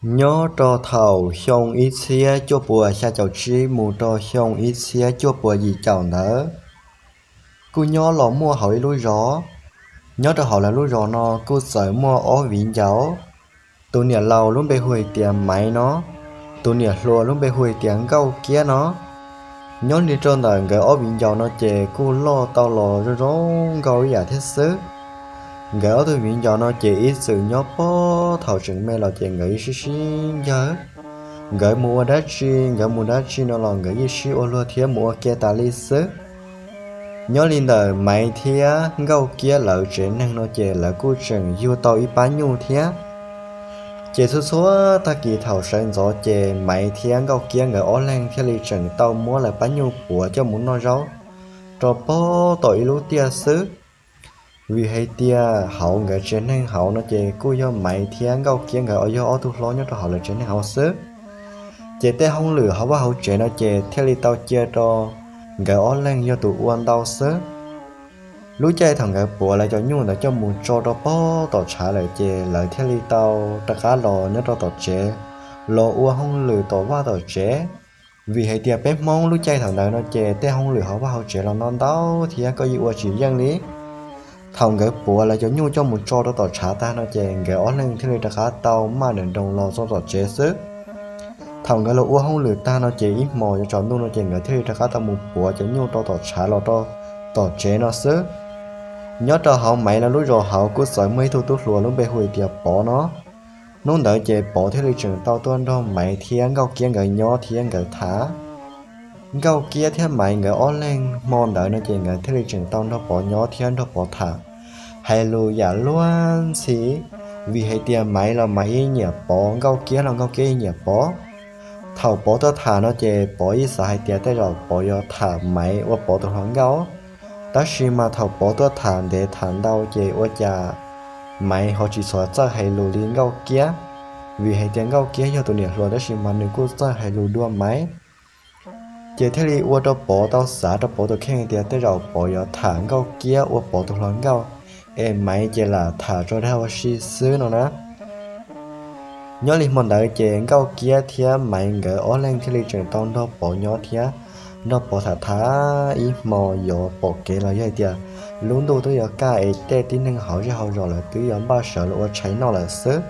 Nyob rau thaum xyoo ib txhiab cuaj puas xya caum tsib mus rau xyoo ib txhiab cuaj puas yim caum ntawd, kuj nyob los muaj hauv ib lub zos. Nyob rau hauv lawv lub zos no kuj txawm muaj ob viv ncaus. Tus niam laus lub npe hu hais tias Maiv no, tus niam hluas lub npe hu hais tias Nkauj Kiab no. Nyob li rau ntawm nkawd ob viv ncaus no ces kuj loj tau los zoo zoo nkauj ib yam thiab xwb. Nkawd ob tug viv ncaus no ces ib txwm nyob puag thaum tseem me los ces nkawd yeej sib sib ncawg. Nkawd mus ua dab tsi, nkawd mus dab tsi no los nkawd yeej sib ua luag thiab mus ua ke tas li xwb. Nyob li ntawm Maiv thiab Nkauj Kiab lawv tsev neeg no ces lawv kuj tseem yug tau ib pab nyuj thiab. Ces txhua txhua tag kis thaum sawv ntxov ces Maiv thiab Nkauj Kiab nkawd ob leeg thiaj li tseem tau muab lawv pab nyuj puav coj mus noj zaub rau puag tom ib lub tiaj xwb. Vim hais tias hauv nkawd tsev neeg hauv no ces kuj yog Maiv thiab Nkauj Kiab nkawd uas yog ob tug hlob nyob rau hauv lawv tsev neeg hauv xwb. Ces tej hauj lwm hauv vaj hauv tsev no ces thiaj li tau cia rau nkawd ob leeg yog tus ua ntau xwb. Lub caij thaum nkawd puav lawv cov nyuj ntawd coj mus tso rau puag tom tshav lawm ces lawv thiaj li tau rov qab los nyob rau tom tsev, los ua hauj lwm tom vaj tom tsev. Vim hais tias peb Hmoob lub caij thaum ntawd no ces tej hauj lwm hauv vaj hauv tsev los no ntau thiab koj yeej ua tsis yeej li. Thaum nkawd puav lawv cov nyuj coj mus tso rau tom tshav tag no ces nkawd ob leeg thiaj li rov qab tau maj nram nroos los txog tom tsev xwb. Thaum nkawd los ua hauj lwm tag no ces ib hmos yuav tsaus ntuj no ces nkawd thiaj li rov qab tau mus puav cov nyuj rau tom tshav los rau tom tsev no xwb. Nyob rau hauv Maiv lawv lub zos hauv kuj txawm muaj ib tug tub hluas lub npe hu hais tias Pov no. Hnub ntawd ces Pov thiaj li tseem tau tuaj nrog Maiv thiab Nkauj Kiab nkawd nyob thiab nkawd tham. Nkauj Kiab thiab Maiv nkawd ob leeg hmo ntawd no ces nkawd thiaj li tseem tau nrog Pov nyob thiab nrog Pov tham, hais lus yam luag ntxhi. Vim hais tias Maiv los Maiv yeej nyiam Pov, Nkauj Kiab los Nkauj Kiab yeej nyiam Pov. Thaum Pov tuaj tham no ces Pov yeej xav hais tias tej zaum Pov yuav tham Maiv ua Pov tus hluas nkauj. Tab sis mas thaum Pov tuaj tham ntev tham ntau ces ua cas Maiv ho tsis txhob txawj hais lus li Nkauj Kiab. Vim hais tias Nkauj Kiab yog tus niam hluas tab sis mas nws kuj txawj hais lus dua Maiv. Ces thiaj li ua rau Pov tau xav rau Pov tus kheej tias tej zaum Pov yuav tham Nkauj Kiab ua Pov tus hluas nkauj, es Maiv ces lam tham tso dag ua si xwb no na. Nyob li hmo ntawd ces Nkauj Kiab thiab Maiv nkawd ob leeg thiaj li tseem tau nrog Pov nyob thiab nrog Pov tham tham ib hmo yuav pom kev los yog hais tias lub ntuj twb yuav kaj es tej tib neeg hauv zej hauv zos lawv twb yuav npaj sawv los ua tshais noj lawm xwb.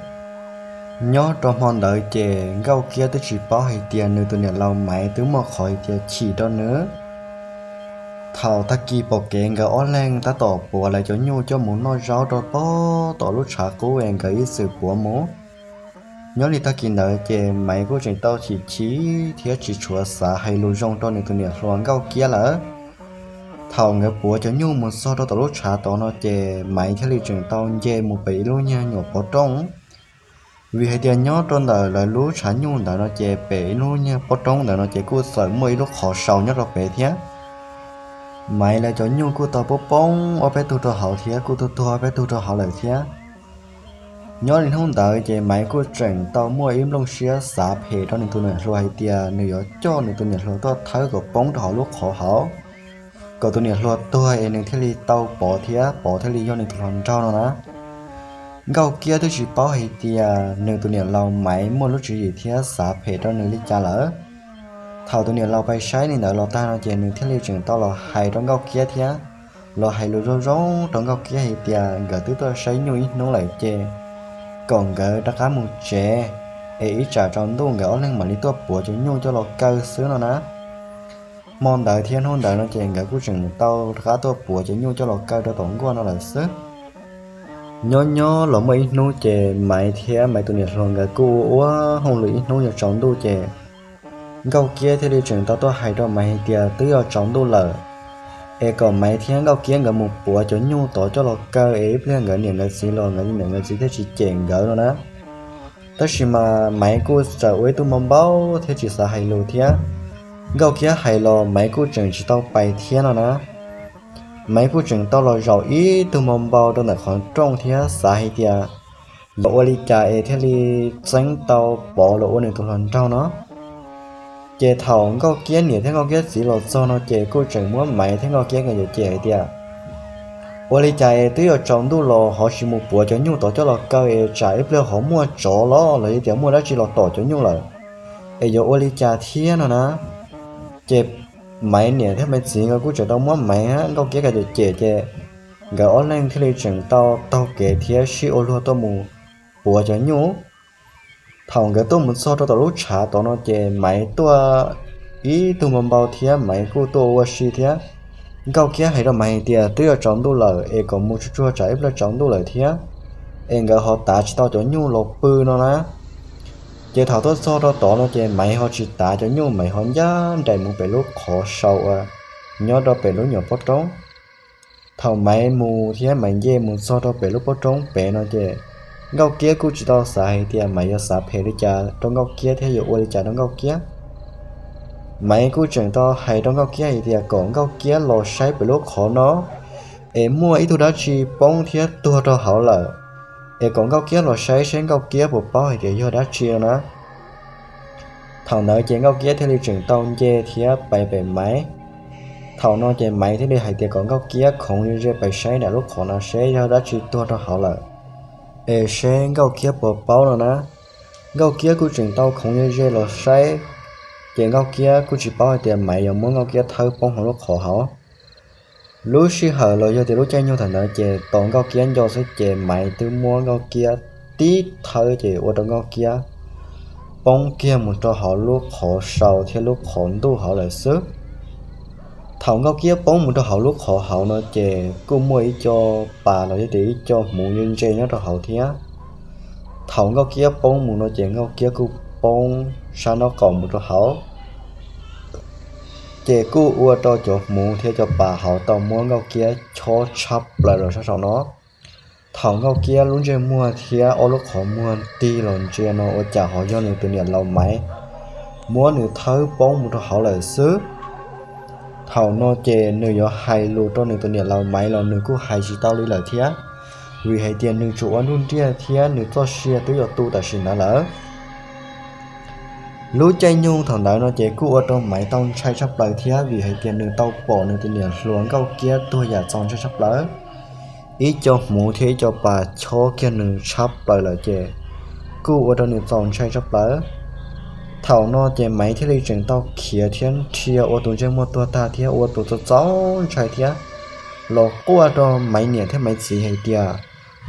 Nyob rau hmo ntawd ces Nkauj Kiab twb tsis paub hais tias nws tus niam laus Maiv twb muaj qhov hais tias chim rau nws. Thaum tag kis pom kev nkawd ob leeg tab tom puav lawv cov nyuj coj mus noj zaub rau puag tom lub tshav qub es nkawd ib txwm puav mus. Nyob li tag kis ntawd ces Maiv kuj tseem tau chim chim thiab tsis tshua xav hais lus zoo rau nws tus niam hluas Nkauj Kiab lawm. Thaum nkawd puav cov nyuj mus txog rau tom lub tshav tod no ces Maiv thiaj li tseem tau nce mus pem ib lub nyuag nyuam pov roob. Vim hais tias nyob rau ntawm lawv lub tshav nyuj ntawd no ces pem ib lub nyuag pov roob ntawd no ces kuj txawm muaj ib lub qhov sau nyob rau pem thiab. Maiv lawv cov nyuj kuj tau poob poob ob peb tug rau hauv thiab kuj tuag tuag ob peb tug rau hauv lawm thiab. Nyob li hnub ntawd ces Maiv kuj tseem tau muaj ib nplooj siab xav phem rau nws tus niam hluas hais tias nws yuav coj nws tus niam hluas tuaj thawb kom poob rau hauv lub qhov hauv, kom tus niam hluas tuag es nws thiaj li tau Pov thiab Pov thiaj li yog nws tus hluas nraug no na. Nkauj Kiab twb tsis paub hais tias nws tus niam laus Maiv muaj lub tswv yim thiab xav phem rau nws li cas lawm. Thaum tus niam laus pais saib li ntawd los tag no ces nws thiaj li tseem tau los hais rau Nkauj Kiab thiab los hais lus zoo zoo rau Nkauj Kiab hais tias nkawd twb tuaj saib nyuj ib hnub lawm ces kom nkawd rov qab mus tsev, es ib tsam tsaus ntuj nkawd ob leeg mam li tuaj puav cov nyuj coj los kaw xwb no na. Hmo ntawd thiab hnub ntawd no ces nkawd kuj tseem tau rov qab tuaj puav cov nyuj coj los kaw rau tom nkuaj no lawm xwb. Nyob nyob los muaj ib hnub ces Maiv thiab Maiv tus niam hluas nkawd kuj ua ua hauj lwm ib hnub yuav tsaus ntuj ces Nkauj Kiab thiaj li tseem tau tuaj hais rau Maiv hais tias twb yuav tsaus ntuj lawm, es kom Maiv thiab Nkauj Kiab nkawd mus puav cov nyuj tod coj los kaw es ib pliag nkawd niam nkawd txiv los nkawd niam nkawd txiv thiaj tsis cem nkawd no na. Tab sis mas Maiv kuj txawm ua ib tug npau npau thiab tsis xav hais lus thiab. Nkauj Kiab hais los Maiv kuj tseem tsis tau pais thiab no na. Maiv kuj tseem tau los zaum ib tug npau npau rau ntawm qhov rooj thiab xav hais tias yuav ua li cas es thiaj li txeeb tau Pov los ua nws tus hluas nraug no. Ces thaum Nkauj Kiab niam thiab Nkauj Kiab txiv los txog no ces kuj tseem muab Maiv thiab Nkauj Kiab nkawd yuam cem hais tias Ua li cas es twb yuav tsaus ntuj los ho tsis mus puav cov nyuj tod coj los kaw es tsam ib pliag ho muaj tsov los los yog tias muaj dab tsi los tom cov nyuj lawm, es yuav ua li cas thiab no na. Ces Maiv niam thiab Maiv txiv nkawd kuj tseem tau muab Maiv thiab Nkauj Kiab kaw cem cem ces nkawd ob leeg thiaj li tseem tau taug kev thiab sib ua luag tuaj mus puav cov nyuj. Thaum nkawd tuaj mus txog rau tom lub tshav tod no ces Maiv tuaj ib tug npau npau thiab Maiv kuj tuaj ua si thiab. Nkauj Kiab hais rau Maiv hais tias twb yuav tsaus ntuj lawm es kom mus tsuag tsuag tsam ib pliag tsaus ntuj lawm thiab, es nkawd ho tav tsis tau cov nyuj los pw no na. Ces thaum tuaj txog rau tod no ces Maiv ho tsis tav cov nyuj, Maiv ho ncaj nraim mus pem lub qhov sau uas nyob rau pem lub nyuam pob roob. Thaum Maiv mus thiab Maiv nce mus txog rau pem lub pob roob pem no ces Nkauj Kiab kuj tsis tau xav hais tias Maiv yuav xav phem li cas rau Nkauj Kiab thiab yuav ua li cas rau Nkauj Kiab. Maiv kuj tseem tau hais rau Nkauj Kiab hais tias kom Nkauj Kiab los saib pem lub qhov no es muaj ib tug dab tsi poob thiab tuag rau hauv lawm, es kom Nkauj Kiab los saib seb Nkauj Kiab puas paub hais tias yog dab tsi no na. Thaum ntawd ces Nkauj Kiab thiaj li tseem tau nce thiab pais pem Maiv. Thaum no ces Maiv thiaj li hais tias kom Nkauj Kiab khoov ze ze pais saib nram lub qhov no seb yog dab tsi tuag rau hauv lawm, es seb Nkauj Kiab puas paub no na. Nkauj Kiab kuj tseem tau khoov ze ze los saib, ces Nkauj Kiab kuj tsis paub hais tias Maiv yuav muab Nkauj Kiab thawb poob hauv lub qhov hauv. Lub sij hawm los yog tias lub caij nyoog thaum ntawd ces tos Nkauj Kiab nco xwb ces Maiv twb muab Nkauj Kiab tib thawb ces ua rau Nkauj Kiab poob kiag mus rau hauv lub qhov sau thiab lub qhov ntuj hauv lawm xwb. Thaum Nkauj Kiab poob mus rau hauv lub qhov hauv no ces kuj muaj ib co pas los yog tias ib co hmuv ntse ntse nyob rau hauv thiab. Thaum Nkauj Kiab poob mus no ces Nkauj Kiab kuj poob sab nraub qaum mus rau hauv, ces kuj ua rau cov hmuv thiab cov pas hauv tau muab Nkauj Kiab chob tshab plaws los sab saum no. Thaum Nkauj Kiab lub ntsej muag thiab ob lub qhov muag tig los ntsia no ua cas ho yog nws tus niam laus Maiv muab nws thawb poob mus rau hauv lawm xwb. Thaum no ces nws yuav hais lus rau nws tus niam laus Maiv los nws kuj hais tsis tau li lawm thiab, vim hais tias nws tsuas ua nruj nriaj thiab nws txoj sia twb yuav tu tam sim ntawd lawm. Lub caij nyoog thaum ntawd no ces kuj ua rau Maiv tau ntshai tshaj plaws thiab, vim hais tias nws tau pom nws tus niam hluas Nkauj Kiab tuag yam txaus ntshai tshaj plaws. Ib co hmuv thiab ib co pas chob kiag nws tshab plaws lawm ces kuj ua rau nws txaus ntshai tshaj plaws. Thaum no ces Maiv thiaj li tseem tau khiav thiab nrhia ua tus ntsej muag tuag tag thiab ua tus txaus txaus ntshai thiab los quaj rau Maiv niam thiab Maiv txiv hais tias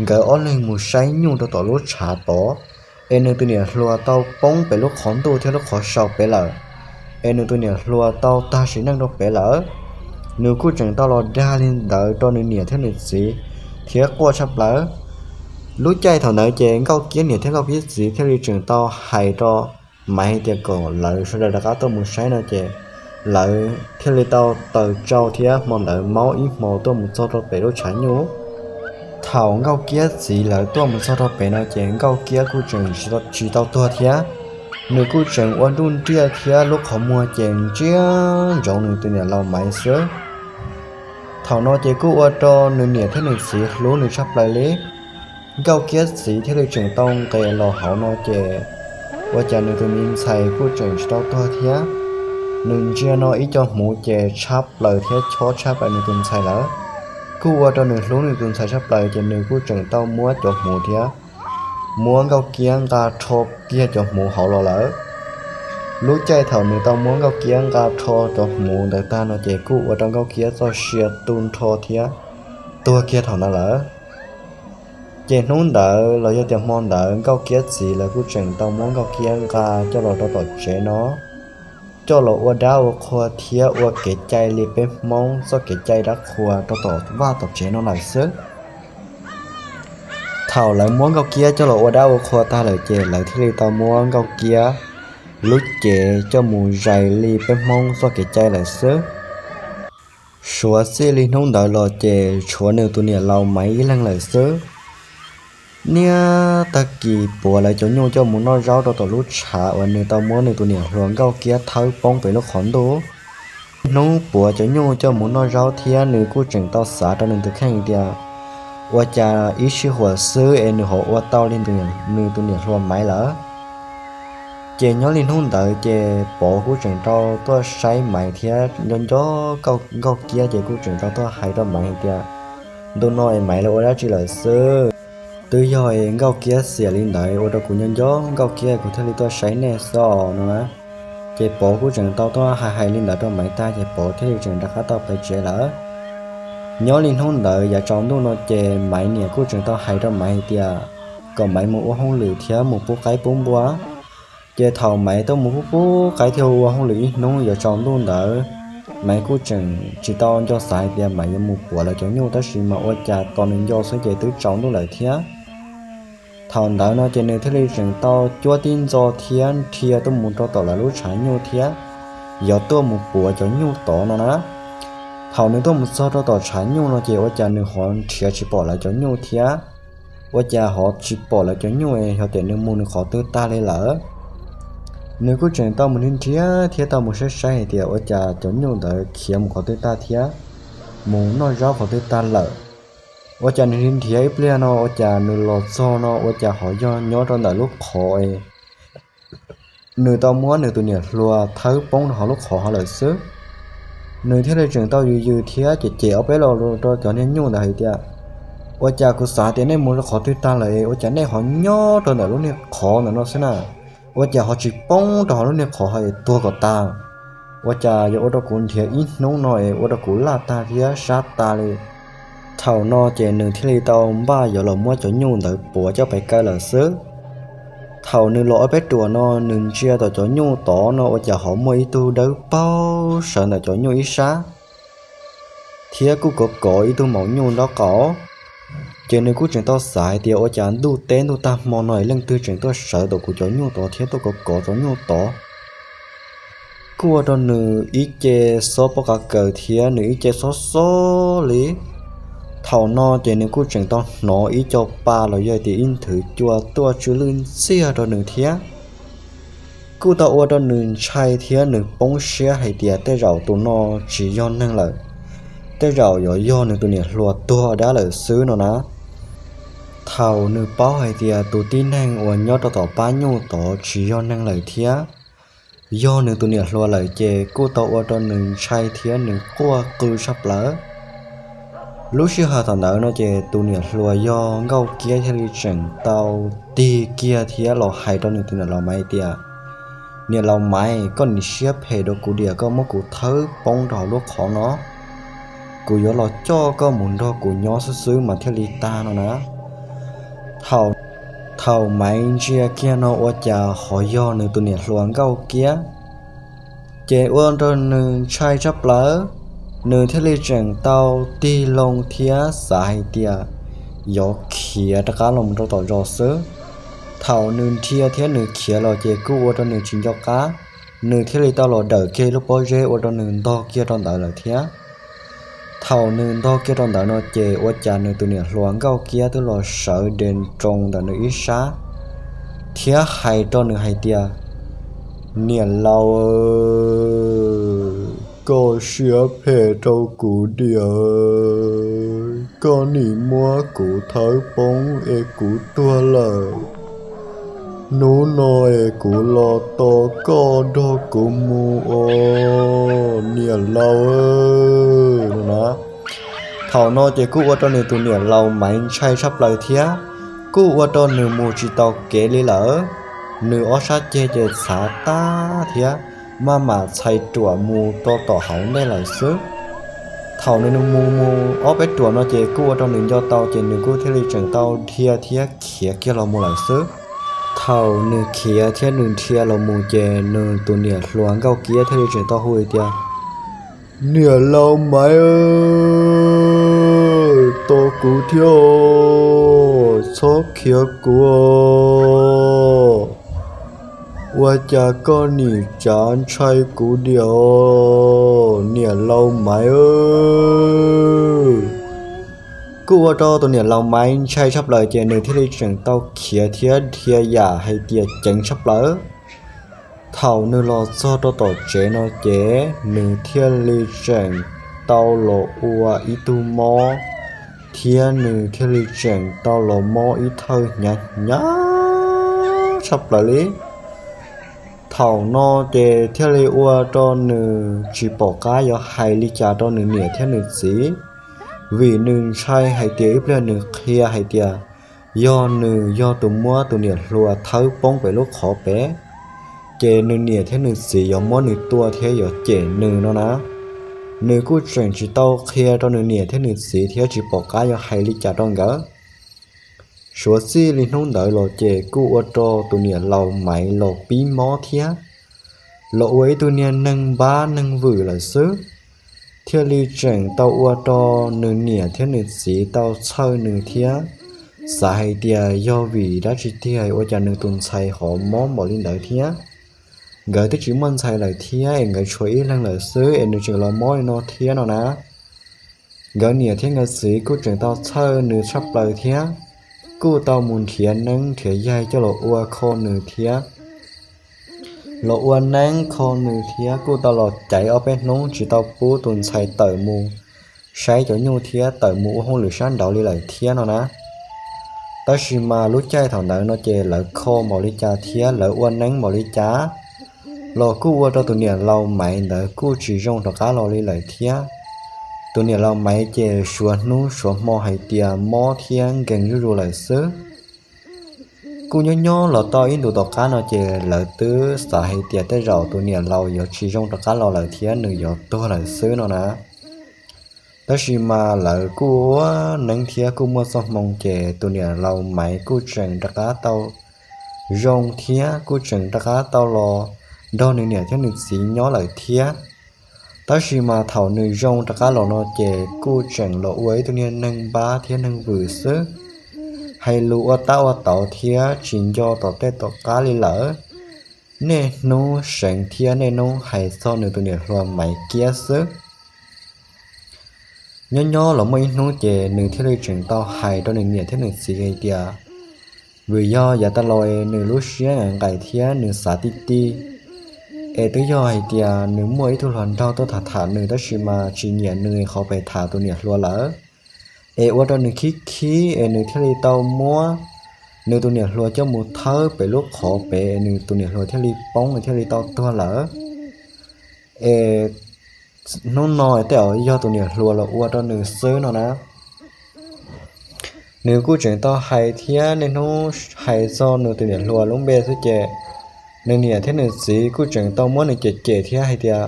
nkawd ob leeg mus saib nyuj rau tom lub tshav tod, es nws tus niam hluas tau poob pem lub qhov ntuj thiab lub qhov sau pem lawm, es nws tus niam hluas tau tag sim neej rau pem lawm. Nws kuj tseem tau los dag li ntawd rau nws niam thiab nws txiv thiab quaj tshaj plaws. Lub caij thaum ntawd ces Nkauj Kiab niam thiab Nkauj Kiab txiv thiaj li tseem tau hais rau Maiv hais tias kom lawv sawv daws rov qab tuaj mus saib no ces lawv thiaj li tau taws tsau thiab hmo ntawd maub ib hmo tuaj mus txog rau pem lub tshav nyuj. Thaum Nkauj Kiab txiv lawv tuaj mus txog rau pem no ces Nkauj Kiab kuj tseem tsis tau tuag thiab, nws kuj tseem ua nruj nriaj thiab lub qhov muag ces ntsia ntsoov nws tus niam laus Maiv xwb. Thaum no ces kuj ua rau nws niam thiab nws txiv hlub nws tshaj plaws li. Nkauj Kiab txiv thiaj li tseem tau nqes los hauv no ces ua cas nws tus me ntxhais kuj tseem tsis tau tuag thiab. Nws ntsia no ib co hmuv ces tshab plaws thiab chob tshab plaws nws tus ntxhais lawm. Kuj ua rau nws hlub nws tus ntxhais tshaj plaws ces nws kuj tseem tau muab cov hmuv thiab muab Nkauj Kiab nqa rho kiag cov hmuv hauv los lawm. Lub caij thaum nws tau muab Nkauj Kiab nqa rho cov hmuv ntawd tag no ces kuj ua rau Nkauj Kiab txoj sia tu nrho thiab tuag kiag thaum ntawd lawm. Ces hnub ntawd los yog tias hmo ntawd Nkauj Kiab txiv lawv kuj tseem tau muab Nkauj Kiab nqa coj los rau tom tsev no, coj los ua dab ua qhua thiab ua kev cai li peb Hmoob txoj kev cai dab qhua rau tom vaj tom tsev no lawm xwb. Thaum lawv muab Nkauj Kiab coj los ua dab ua qhua tag lawm ces lawv thiaj li tau muab Nkauj Kiab lub cev coj mus zais li peb Hmoob txoj kev cai lawm xwb. Suav txij li hnub ntawd los ces tshuav nws tus niam laus Maiv ib leeg lawm xwb. Niaj tag kis puav lawv cov nyuj coj mus noj zaub rau tom lub tshav uas nws tau muab nws tus niam hluas Nkauj Kiab thawb poob pem lub qhov ntuj. Hnub puav cov nyuj coj mus noj zaub thiab nws kuj tseem tau xav rau nws tus kheej tias ua cas ib sij huam xwb es nws ho ua tau li nws tus niam hluas Maiv lawm. Ces nyob li hnub ntawd ces Pov kuj tseem tau tuaj saib Maiv thiab nco nco Nkauj Kiab ces kuj tseem tau tuaj hais rau Maiv hais tias Ntu no es Maiv los ua dab tsi lawm xwb? Twb yog Nkauj Kiab xiam li ntawd ua rau kuv nyob nco Nkauj Kiab kuv thiaj li tuaj saib nej xwb no na. Ces Pov kuj tseem tau tuaj hais hais li ntawd rau Maiv tag ces Pov thiaj li tseem rov qab tau pais tsev lawm. Nyob li hnub ntawd yav tsaus ntuj no ces Maiv niam kuj tseem tau hais rau Maiv hais tias kom Maiv mus ua hauj lwm thiab mus pub qaib pub npua. Ces thaum Maiv tuaj mus pub pub qaib thiab ua hauj lwm ib hnub yav tsaus ntuj ntawd, Maiv kuj tseem tsis tau nco xav hais tias Maiv yuav mus puav lawv cov nyuj tab sis mas ua cas tos nws nco xwb ces twb tsaus ntuj lawm thiab. Thaum ntawd no ces nws thiaj li tseem tau cuab tib ntxo thiab nrhia tuaj mus rau tom lawv lub tshav nyuj thiab yuav tuaj mus puav cov nyuj tod no na. Thaum nws tuaj mus txog rau tom tshav nyuj no ces ua cas nws ho nrhiav tsis pom lawv cov nyuj thiab. Ua cas ho tsis pom lawv cov nyuj, yog tias nws mus nws qhov twg tag li lawm. Nws kuj tseem tau mus nrhiav thiab tau mus saib saib hais tias ua cas cov nyuj ntawd khiav mus qhov twg tag thiab, mus noj zaub qhov twg tag lawm. Ua cas nws nrhiav ib pliag no ua cas nws los txog no ua cas ho yog nyob rau ntawm lub qhov es nws tau muab nws tus niam hluas thawb poob rau hauv lub qhov hauv lawm xwb. Nws thiaj li tseem tau yws yws thiab cem cem ob peb los rau cov niag nyuj ntawd hais tias, ua cas kuv xav tias nej mus rau qhov twg tag lawm es ua cas nej ho nyob rau ntawm lub niag qhov ntawm no xwb na? Ua cas ho tsis poob rau hauv lub niag qhov hauv es tuag kom tag? Ua cas yuav ua rau kuv nrhiav ib hnub no es ua rau kuv laj tag thiab sab tas li? Thaum no ces nws thiaj li tau npaj yuav los muab cov nyuj ntawd puav coj pais kaw lawm xwb. Thaum nws los ob peb ruam no nws ntsia tom cov nyuj tod no ua cas ho muaj ib tug dawb paug sawv ntawm cov nyuj ib sab thiab kuj kov kov ib tug maum nyuj nraub qaum. Ces nws kuj tseem tau xav hais tias ua cas ntuj teb ntuj tag hmo no es leej twg tseem tuaj sawv tom kuv cov nyuj tod thiab tuaj kov kov cov nyuj tod. Kuj ua rau nws ib ce xob pob qa kaws thiab nws ib ce xob xob li. Thaum no ces nws kuj tseem tau hnov ib co pa los yog tias ib nthwv cua tuaj tsw lwj ntxiag rau nws thiab. Kuj tau ua rau nws ntshai thiab nws poob siab hais tias tej zaum tus no tsis yog neeg lawm, tej zaum yuav yog nws tus niam hluas tuag dab lawm xwb no na. Thaum nws paub hais tias tus tib neeg uas nyob rau tom pab nyuj tod tsis yog neeg lawm thiab yog nws tus niam hluas lawm ces kuj tau ua rau nws ntshai thiab nws quaj qw tshaj plaws. Lub sij hawm thaum ntawd no ces tus niam hluas yog Nkauj Kiab thiaj li tseem tau tig kiag thiab los hais rau nws tus niam laus Maiv tias, niam laus Maiv, koj nim siab phem rau kuv diam, koj muab kuv thawb poob rau hauv lub qhov no, kuv yuav los coj koj mus nrog kuv nyob xwb xwb mas thiaj li tag no na. Thaum Maiv ntsia kiag no ua cas ho yog nws tus niam hluas Nkauj Kiab, ces ua rau nws ntshai tshaj plaws. Nws thiaj li tseem tau tig loo thiab xav hais tias yuav khiav rov qab los rau tom zos xwb. Thaum nws nrhia thiab nws khiav los ces kuj ua rau nws tsis nco qab, nws thiaj li tau los dawm kiag lub pob zeb ua rau nws ntog kiag rau ntawd lawm thiab. Thaum nws ntog kiag rau ntawd no ces ua cas nws tus niam hluas Nkauj Kiab twb los sawv de nroo ntawm nws ib sab thiab hais rau nws hais tias, niam laus, koj siab phem rau kuv diam, koj nim muab kuv thawb poob es kuv tuag lawm. Hnub no es kuv los tos koj nrog kuv mus os niam laus. Thaum no ces kuj ua rau nws tus niam laus Maiv ntshai tshaj plaws thiab, kuj ua rau nws mus tsis tau kev li lawm. Nws ob sab ceg ces txhav tag thiab maj mam txhais ruam mus rau tom hauv ntej lawm xwb. Thaum nws mus mus ob peb ruam no ces kuj ua rau nws nco tau ces nws kuj thiaj li tseem tau dhia thiab khiav kiag los mus lawm xwb. Thaum nws khiav thiab nws dhia los mus ces nws tus niam hluas Nkauj Kiab thiaj li tseem tau hu tias, niam laus Maiv, tos kuv thiab, txhob khiav kuv. Ua cas koj nim tsav ntshai kuv diam, niam laus Maiv? Kuj ua rau tus niam laus Maiv ntshai tshaj plaws ces nws thiaj li tseem tau khiav thiab dhia yam hais tias ceev tshaj plaws. Thaum nws los txog rau tom tsev no ces nws thiaj li tseem tau los ua ib tug mob, thiab nws thiaj li tseem tau los mob ib thawj hnyav hnyav tshaj plaws li. Thaum no ces thiaj li ua rau nws tsis pom qab yuav hais li cas rau nws niam thiab nws txiv. vim nws ntshai hais tias ib pliag nws qhia hais tias yog nws yog tus muab tus niam hluas thawb poob pem lub qhov pem, ces nws niam thiab nws txiv yuav muab nws tua thiab yuav cem nws no na. Nws kuj tseem tsis tau qhia rau nws niam thiab nws txiv thiab tsis pom qab yuav hais li cas rau nkawd. Suav txij li hnub ntawd los ces kuj ua rau tus niam laus Maiv los pib mob thiab, los ua ib tug niag neeg npab neeg vwm lawm xwb, thiaj li tseem tau ua rau nws niam thiab nws txiv tau txhawj nws thiab, xav hais tias yog vim dab tsi tiag ua cas nws tus ntxhais ho mob npaum li ntawd thiab. Nkawd twb tsis muaj ntxhais lawm thiab es nkawd tshuav ib leeg lawm xwb es nws tseem los mob li no thiab no na. Nkawd niam thiab nkawd txiv kuj tseem tau txhawj nws tshaj plaws thiab, kuj tau mus nrhiav neeb nrhiav yaig coj los ua kho nws thiab, los ua neeb kho nws thiab kuj tau los caiv ob peb hnub tsis tau pub tus ntxhais tawm mus saib cov nyuj thiab tawm mus ua hauj lwm sab nraud li lawm thiab no na. Tab sis mas lub caij thaum ntawd no ces lawv kho npaum li cas thiab lawv ua neeb npaum li cas los kuj ua rau tus niam laus Maiv ntawd kuj tsis zoo rov qab los li lawm thiab. Tus niam laus Maiv ces suav hnub suav hmo hais tias mob thiab nkees zuj zus lawm xwb. Kuj nyob nyob los tau ib ntus tom qab no ces lawv twb xav hais tias tej zaum tus niam laus yuav tsis zoo rov qab los lawm thiab nws yuav tuag lawm xwb no na. Tab sis mas lawv kuj ua neeb thiab kuj muaj txoj hmoo ces tus niam laus Maiv kuj tseem rov qab tau zoo thiab kuj tseem rov qab tau los nrog nws niam thiab nws txiv nyob lawm thiab. Tab sis mas thaum nws zoo rov qab los no ces kuj tseem los ua ib tug niag neeg npab thiab neeg vwm xwb, hais lus ua tab ua tauv thiab tsis nco tom tej tom qab li lawm. Niaj hnub seev thiab niaj hnub hais txog nws tus niam hluas Maiv Kiab xwb. Nyob nyob los muaj ib hnub ces nws thiaj li tseem tau hais rau nws niam thiab nws txiv hais tias, vim yog yav tas los nws lub siab nqaim thiab nws xav ti ti, es twb yog hais tias nws muaj ib tug hluas nraug tuaj tham tham nws tab sis mas tsis nyiam nws qhov pem tham tus niam hluas lawm, es ua rau nws khib khib es nws thiaj li tau muab nws tus niam hluas coj mus thawb pem lub qhov pem es nws tus niam hluas thiaj li poob nws thiaj li tau tuag lawm. Es hnub no tej zaum yog tus niam hluas los ua rau nws xwb no na. Nws kuj tseem tau hais thiab niaj hnub hais txog nws tus niam hluas lub npe xwb ces nws niam thiab nws txiv kuj tseem tau muab nws cem cem thiab hais tias,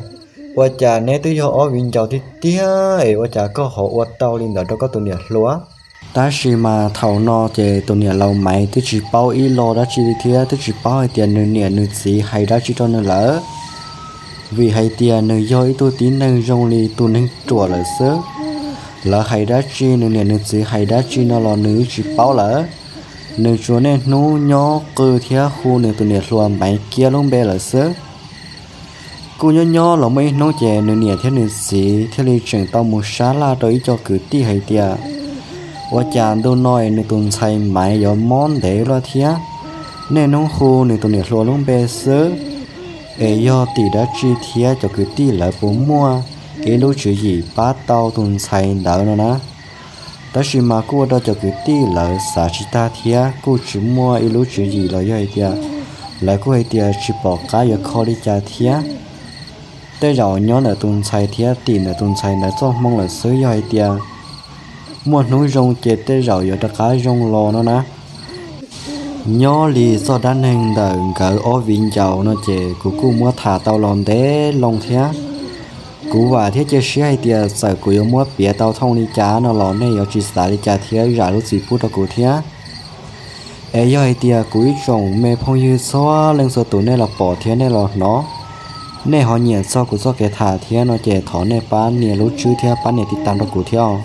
ua cas neb twb yog ob viv ncaus tiag tiag es ua cas koj ho ua tau li ntawd rau koj tus niam hluas? Tab sis mas thaum no ces tus niam laus Maiv twb tsis paub ib lo dab tsi li thiab twb tsis paub hais tias nws niam nws txiv hais dab tsi rau nws lawm, vim hais tias nws yog ib tug tib neeg zoo li tus neeg ruam lawm xwb. Lawv hais dab tsi, nws niam nws txiv hais dab tsi no los nws yeej tsis paub lawm. Nws tsuas niaj hnub nyob qw thiab hu nws tus niam hluas Maiv Kiab lub npe lawm xwb. Kuj nyob nyob los muaj ib hnub ces nws niam thiab nws txiv thiaj li tseem tau mus sab laj rau ib co kwv tij hais tias, ua cas ntu no es nws tus ntxhais Maiv yuav mob ntev luaj thiab, niaj hnub hu nws tus niam hluas lub npe xwb, es yog tim dab tsi thiab cov kwv tij lawv puas muaj ib lub tswv yim pab tau tus ntxhais ntawd no na. Tab sis mas kuj ua rau cov kwv tij lawv xav tsis tag thiab kuj tsis muaj ib lub tswv yim los yog hais tias lawv kuj hais tias tsis pom qab yuav kho li cas thiab. Tej zaum nyob ntawm tus ntxhais thiab tim ntawm tus ntxhais ntawd txoj hmoo lawm xwb, yog hais tias muaj hnub zoo ces tej zaum yuav rov qab zoo los no na. Nyob li txoj dab neeg ntawm nkawd ob viv ncaus no ces kuv kuj muab tham tau los ntev loo thiab. Kuv vam thiab cia siab hais tias txawm kuv yuav muab piav tau thooj li cas no los nej yuav tsis xav li cas thiab zam lub txim pub rau kuv thiab. Es yog hais tias kuv ib tsoom me phooj ywg txhua leej txhua tus nej los pom thiab nej los hnov, nej ho nyiam txog kuv txoj kev tham thiab no ces thov nej pab nias lub tswb thiab pab nias tiv tas rau kuv thiab.